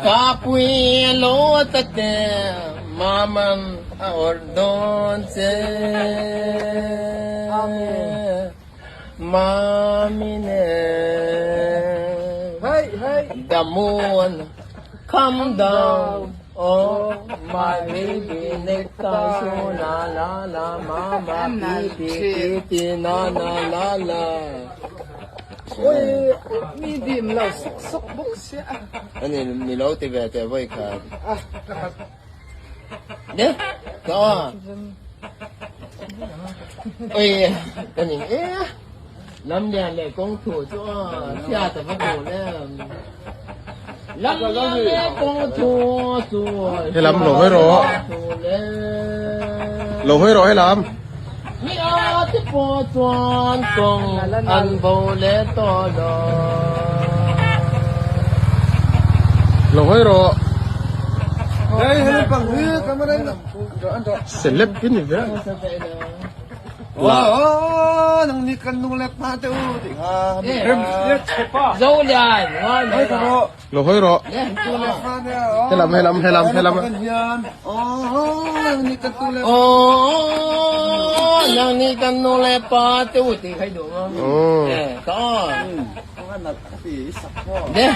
Ka pui lo ta te maman a awrh dawn che. Mami nen the moon come down oh my baby necktie su la la la mama pi pi ti ti na na la la. Oi mi dim lo suk suk bawk sia. Ani mi lo ti ve teh vawi khat. Ne ka aw. Oi ka ning e. Lam lian leh kawng thu chu aw chhiat a va duh le. Lam lian leh kawng thu chu He lam lo hawi rawh. Lo hawi rawh he lam. Mi a te pawh chuan kawng an bo leh tawh lo. Lo hawi rawh. Hei he lampang hi camera in Celeb i ni ve. Aw nang ni kan nung le pa te u ti kha. Zo lian ngai mai rawh. Lo hawi rawh. He lam he lam he lam he lam. Aw nang ni kan nu le pa te u ti khai duh maw? Ka aw. Ne.